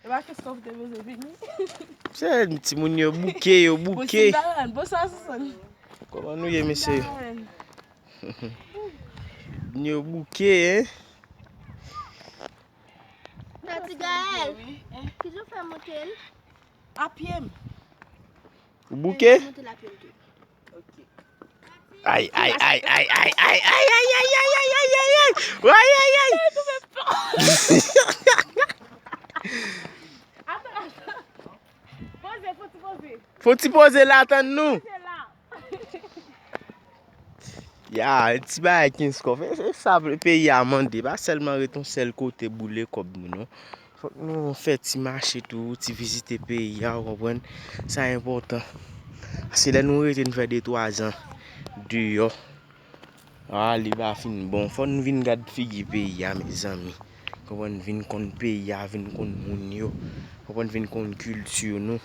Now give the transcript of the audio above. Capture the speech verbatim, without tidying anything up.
E pa Kenskòf te bezwen vini. Se timoun yo bouke, yo bouke. Bon, sa se san. Kòman nou ye, mesye? Yo bouke, hein? Tati Gaël, ki jan w fè monte l? A pye m. Ou bouke? Monte l a pye m tou. Ok. Ay, ay, ay, ay, ay, ay, ay, ay, ay, ay, ay, ay, ay, ay, ay, ay, ay, ay. Atann, atann. Poze, fò ti poze. Fò ti poze la, tann nou. Se la. Ya, ti bagay Kenskòf. E, e sa peyi a mande. Pa sèlman ret yon sèl kote boule kòb nou, non. Fòk nou fè ti mache tou, ti vizite peyi a, ou konprann? Sa enpòtan. Paske lè nou rete, nou fè de twa zan deyò. A, li pa fin bon. Fò nou vin gad figi peyi a, mezanmi. Konprann? Vin konn peyi a, vin konn moun yo. Konprann? Vin konn kilti nou.